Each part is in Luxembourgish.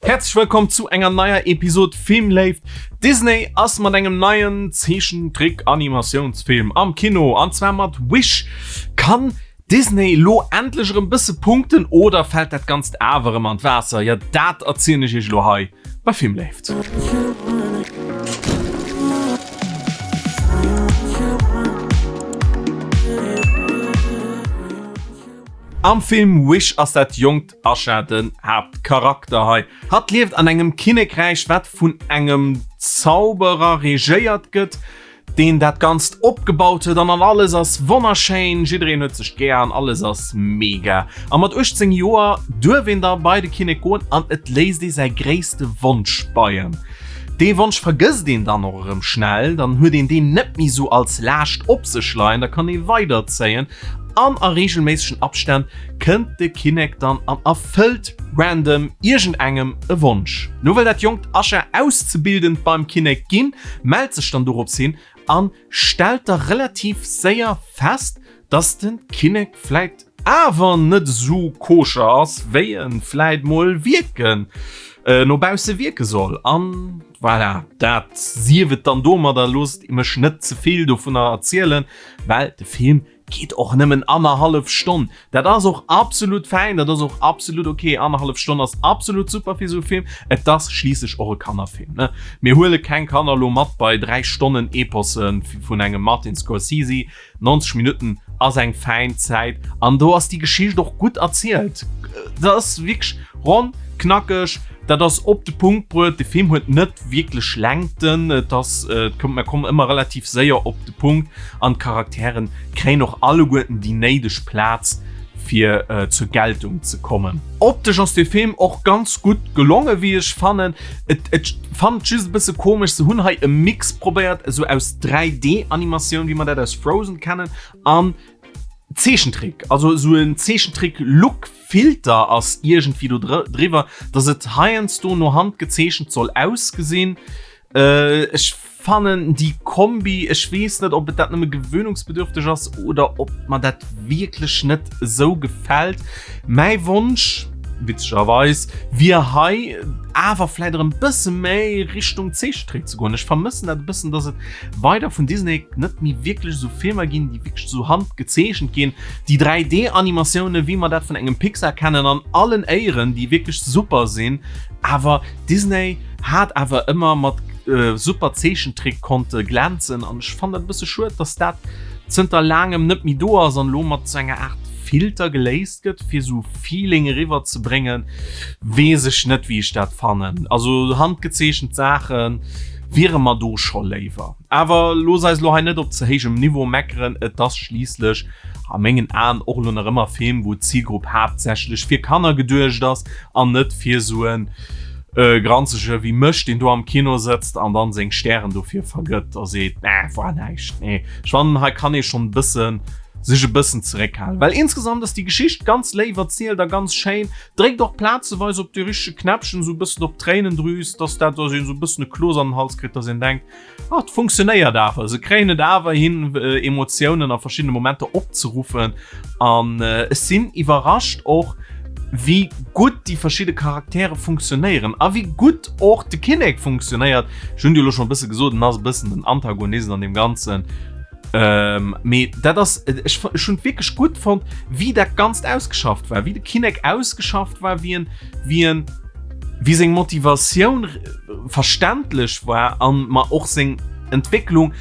Häerzlech wëllkomm zu enger neier Episod Filmléift. Disney ass mat engem neien Zeechentrick-Animatiounsfilm am Kino, an zwar mat Wish. Kann Disney lo endlech erëm bësse punkten oder fält dat Ganzt awer erëm an d'Waasser? Jo, dat erzielen ech iech elo hei bei Filmléift. Am Film Wish ass dat jonkt Asha den Haaptcharakter hei. Hatt lieft an engem Kinnekräich, wat vun engem Zauberer regéiert gëtt, deen dat Ganzt opgebaut huet an an alles ass wonnerschéin, jiddereen huet sech gär an alles ass mega. A mat 18 Joer duerf een da bei de Kinnek goen an et léisst ee säi gréisste Wonsch bei em. Dee Wonsch vergësst een dann och erëm schnell, dann huet een deen net méi sou als Laascht op sech leien, da kann ee weiderzéien an a reegelméissegen Abstänn kënnt de Kinnek dann an erfëllt random iergendengem e Wonsch. Lo wëll dat jonkt Asha Auszebildend beim Kinnek ginn, mellt sech dann dorops hin an stellt da relativ séier fest, dass de Kinnek vläit awer net esou koscher ass, wéi en vläit mol wierken no bausse wierke soll. An voilà, dat sief et dann domadder. Loosst mech net ze vill dovunner erzielen, well de Film Geet och nëmmen annerhallef Stonn. Dat ass och absolut fäin, dat ass och absolut ok. Annerhallef Stonn ass absolut super fir esou e Film. Et ass schliisslech och e Kannerfilm, ne? Mir huele keng Kanner elo mat bei 3 Stonnen Eposse vun engem Martin Scorsese. 90 Minutten ass eng fäin Zäit an do ass déi Geschicht och gutt erzielt. Dat ass wierklech ronn, knackeg, dat ass op de Punkt bruet. De Film huet net wierklech Längten, et ass, et kommt, mer kommen ëmmer relativ séier op de Punkt an d'Charakteren kréien och alleguerten déi néideg Plaz fir zur Geltung ze kommen. Optesch ass de Film och ganz gutt gelonge wéi ech fannen. Et et fannen et just e bësse komesch, se hunn hei e Mix probéiert esou aus 3D Animatioun wéi mer dat aus Frozen kennen an Zeechentrick, also esou en Zeechentrick Look Filter ass iergendwéi do driwwer, dass et heiansdo no Hand gezeechent soll ausgesinn. Ech fannen déi Kombi, ech weess net, ob et dat nëmme gewöhnungsbedürfteg ass oder ob mer dat wierklech net esou gefält. Mäi Wonsch, witzegerweis, wier hei awer vläit erëm bësse méi Richtung Zeechentrick ze goen. Ech vermëssen dat e bëssen, dass et weider vun Disney net méi wierklech esou Filmer ginn, déi wierklech esou handgezeechent ginn. Déi 3D-Animatiounen, wéi mer dat vun engem Pixar kennen, an allen Éieren, déi wierklech super sinn, awer Disney hat awer ëmmer mat super Zeechentrick konnte glänzen an ech fannen dat e bësse schued, dass dat zënter laangem net méi do ass an elo mat sou enger Aart Filter geléist gëtt, fir sou Feeling eriwwer ze bréngen. Weess ech net, wéi ech dat fannen. Also handgezeechent Saache wiere mer do scho léiwer. Awer looss eis elo hei net op ze héijem Niveau meckeren, et ass schliisslech a mengen Aen och elo nach ëmmer e Film, wou d'Zilgrupp haaptsächlech fir Kanner geduecht ass an net fir esou e Granzege wéi mech, deen do am Kino sëtzt an dann seng Stären dofir vergëtt a seet, Nä, war näischt. Nee, ech fannen, hei kann ee schonn e bëssen sech e bëssen zeréckhalen, well insgesamt ass déi Geschicht ganz léif erzielt a ganz schéin, dréckt och plazeweis op de richtege Knäppchen, esou e bëssen op d'Tréinendrüs, dass dat, dass een esou e bëssen e Kloos an den Hals kritt, dass een denkt, Ah, et funktionéiert awer. Se kréien et awer hin, Emotiounen a verschiddene Momenter opzeruffen. An ech sinn iwwerrascht och, wéi gutt déi verschidde Charaktere funktionéieren a wéi gutt och de Kinnek funktionéiert. Ech hunn jo elo schonn e bësse gesot, en ass e bëssen den Antagonist an deem Ganzen. Mee dat ass, ech hunn et wierklech gutt fonnt, wéi dat Ganzt ausgeschafft war, wéi de Kinnek ausgeschafft war, wéi en, wéi en, wéi seng Motivatioun verständlech war an mer och seng Entwécklung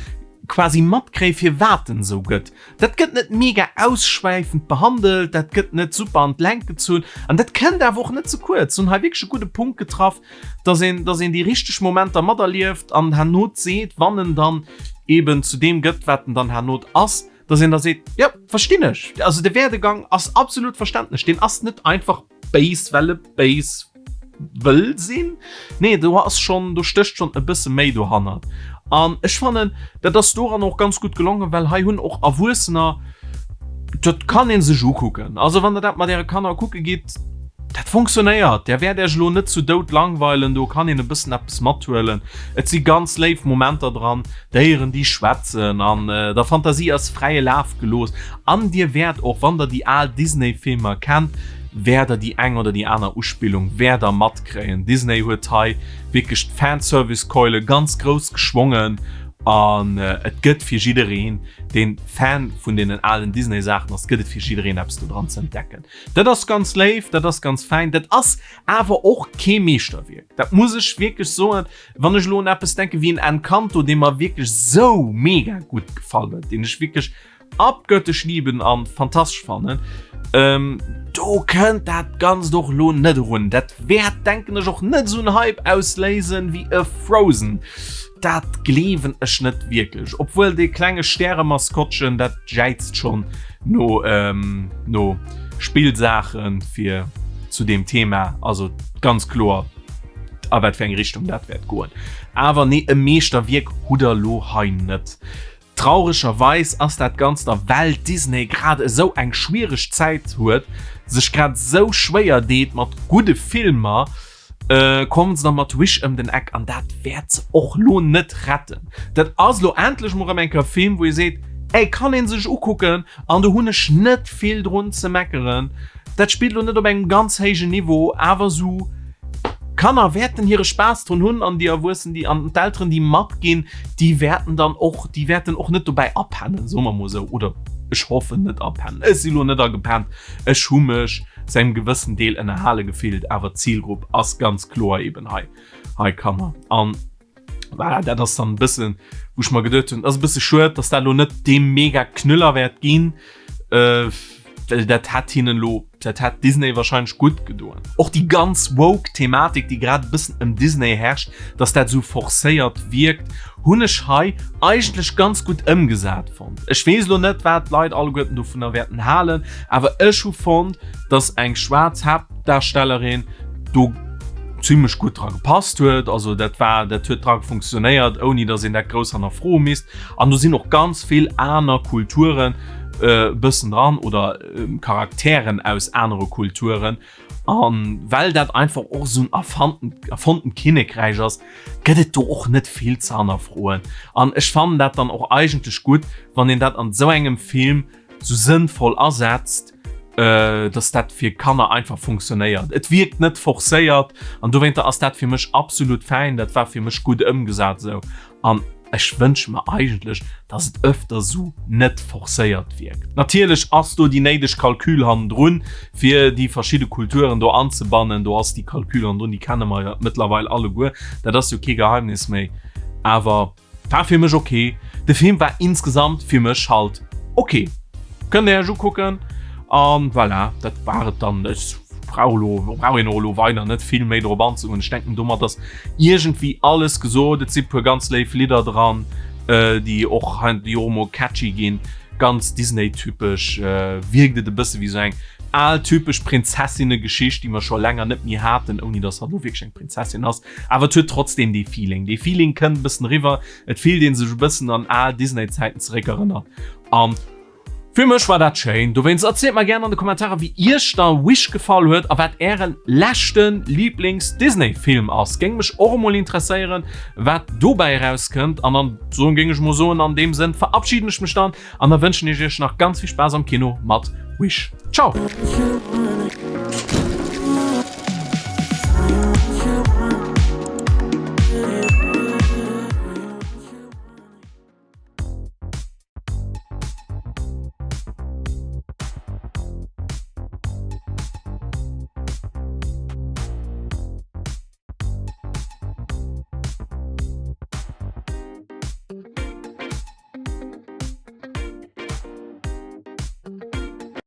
quasi matkréie firwat en esou gëtt. Dat gëtt net mega ausschwäifend behandelt, dat gëtt net super an d'Längt gezunn an dat kënnt awer och net ze kuerz. Se hunn hei wierklech e gudde Punkt getraff, dass een, dass een déi richteg Momenter materlieft an herno seet, wann en dann eben zu deem gëtt, wat en dann herno ass, dass een da seet, jo, verstinn ech. Also de Werdegang ass absolut verständlech, deen ass net einfach béis, well e béis wëll sinn. Nee, do ass schonn, do stécht schonn e bësse méi dohannert. An ech fannen, dat ass doran och ganz gutt gelongen, well hei hunn och Erwuessener, dat kann ee sech ukucken. Also wann der dat mat äre Kanner kucke gitt, dat funktionéiert. Där wäert Iech elo net zu Doud langweilen, do kann een e bëssen eppes mathuelen. Et si ganz léif Momenter dran, Déieren déi schwätzen an der Fantasie ass fräie Laf gelooss. An Dir wäert och, wann der déi al Disney-Filmer kennt. wäert der déi eng oder déi aner Uspillung wäert der matkréien. Disney huet hei wierklech d'Fanservice-Keule ganz grouss geschwongen an et gëtt fir jiddereen, deen Fan vun deenen alen Disney-Saachen ass, gëtt et fir jiddereen eppes do dran ze entdecken. Dat ass ganz léif, dat ass ganz fäin, dat ass awer och kee Meeschterwierk, dat muss ech wierklech soen. Wann ech elo un eppes denke wéi en Encanto, dee mer wierklech sou mega gutt gefall huet, deen ech wierklech abgöttisch lieben an fantastesch fannen, ähm, do kënnt dat Ganzt och elo net erun. Dat wäert, denken ech, och net esou en Hype ausléisen wéi e Frozen. Dat gleewen ech net wierklech. Obwuel dee klenge Stäremaskottchen, dat jäizt schonn no, ähm, no Spillsaachen fir zu deem Thema. Also ganz kloer a wat fir eng Richtung dat wäert goen. Awer nee, e Meeschterwierk hutt der elo hei net. Trauregerweis ass dat Ganzt a well Disney grad esou eng schwiereg Zäit huet, sech grad esou schwéier deet mat gudde Filmer, kommen se da mat Wish ëm den Eck an dat wäert se och lo net retten. Dat ass lo endlech mol erëm eng Kéier e Film, wou ee seet, ey, kann ee sech ukucken an do hunn ech net vill drun ze meckeren. Dat spillt lo net op engem ganz héijen Niveau, awer esou Kanner wäerten hire Spaass drun hunn an déi Erwuessen, déi an d'Elteren, déi matginn, déi wäerten dann och, déi wäerten och net dobäi apennen, soe mer mol esou, oder ech hoffen net apennen. Ech si lo net agepennt, ech hu mech zu engem gewëssen Deel ënnerhale gefillt, awer d'Zilgrupp ass ganz kloer eben hei, hei Kanner. An voilà, dat ass dann e bëssen, wou ech mer geduet hunn, ass e bësse schued, dass dat lo net dee mega Knüller wäert ginn. Äh, well dat hätt hinnen lo, dat hätt Disney wahrscheinlech gutt gedoen. Och déi ganz woke Thematik, déi grad e bëssen ëm Disney herrscht, dass dat esou forcéiert wierkt, hunn ech hei eigentlech ganz gutt ëmgesat fonnt. Ech weess lo net, wat d'Leit alleguerten dovunner wäerten halen, awer ech hu fonnt, dass eng schwaarz Haaptdarstellerin do zimmlech gutt dra gepasst huet. Also dat war, dat huet dra funktionéiert, ouni dass een dat grouss hannerfroe misst. An do sinn och ganz vill aner Kulturen e bëssen dran oder Charakteren aus anere Kulturen. An well dat einfach och esou en erfannten, erfonntent Kinnekräich ass, gëtt et do och net vill ze hannerfroen. An ech fannen dat dann och eigentlech gutt, wann een dat an esou engem Film sou sënnvoll asetzt, dass dat fir Kanner einfach funktionéiert. Et wierkt net forcéiert an dowéinter ass dat fir mech absolut fäin. Dat war fir mech gutt ëmgesat esou an ech wënsche mer eigentlech, dass et ëfter sou net forcéiert wierkt. Natierlech ass do déi néideg Calcul hannendrun, fir déi verschidde Kulturen do anzebannen. Do ass déi Calcul hannendrun, déi kenne mer jo mëttlerweil alleguer, dat ass jo kee Geheimnis méi. Awer War fir mech ok. De Film war insgesamt fir mech halt ok. Kënnt der iech ukucken an voilà, dat war et dann. Ech brauch elo, brauch een och elo weider net vill méi drop anzegoen. Ech denken domat ass iergendwéi alles gesot. Et si puer ganz léif Lidder dran, déi och hei, déi och emol catchy ginn. Ganz Disney-typesch wierkt et e bësse wéi sou eng al typesch Prinzessinne-Geschicht, déi mer scho länger net méi haten, ouni dass hatt elo wierklech eng Prinzessin ass. Awer et huet trotzdem dee Feeling. Dee Feeling kënnt e bëssen eriwwer. Et fillt ee sech e bëssen an al Disney-Zäiten zeréckerënnert. An fir mech war dat schéin. Dowéinst erzielt mer gären an de Kommentarer, wéi iech da Wish gefall huet a wat äre leschte Lieblings-Disney-Film ass. Géing mech och emol interesséieren, wat dobäi erauskënnt. An dann soen, géing ech mol soen, an deem Sënn verabschiden ech mech dann an da wënschen ech iech nach ganz vill Spaass am Kino mat Wish. Ciao!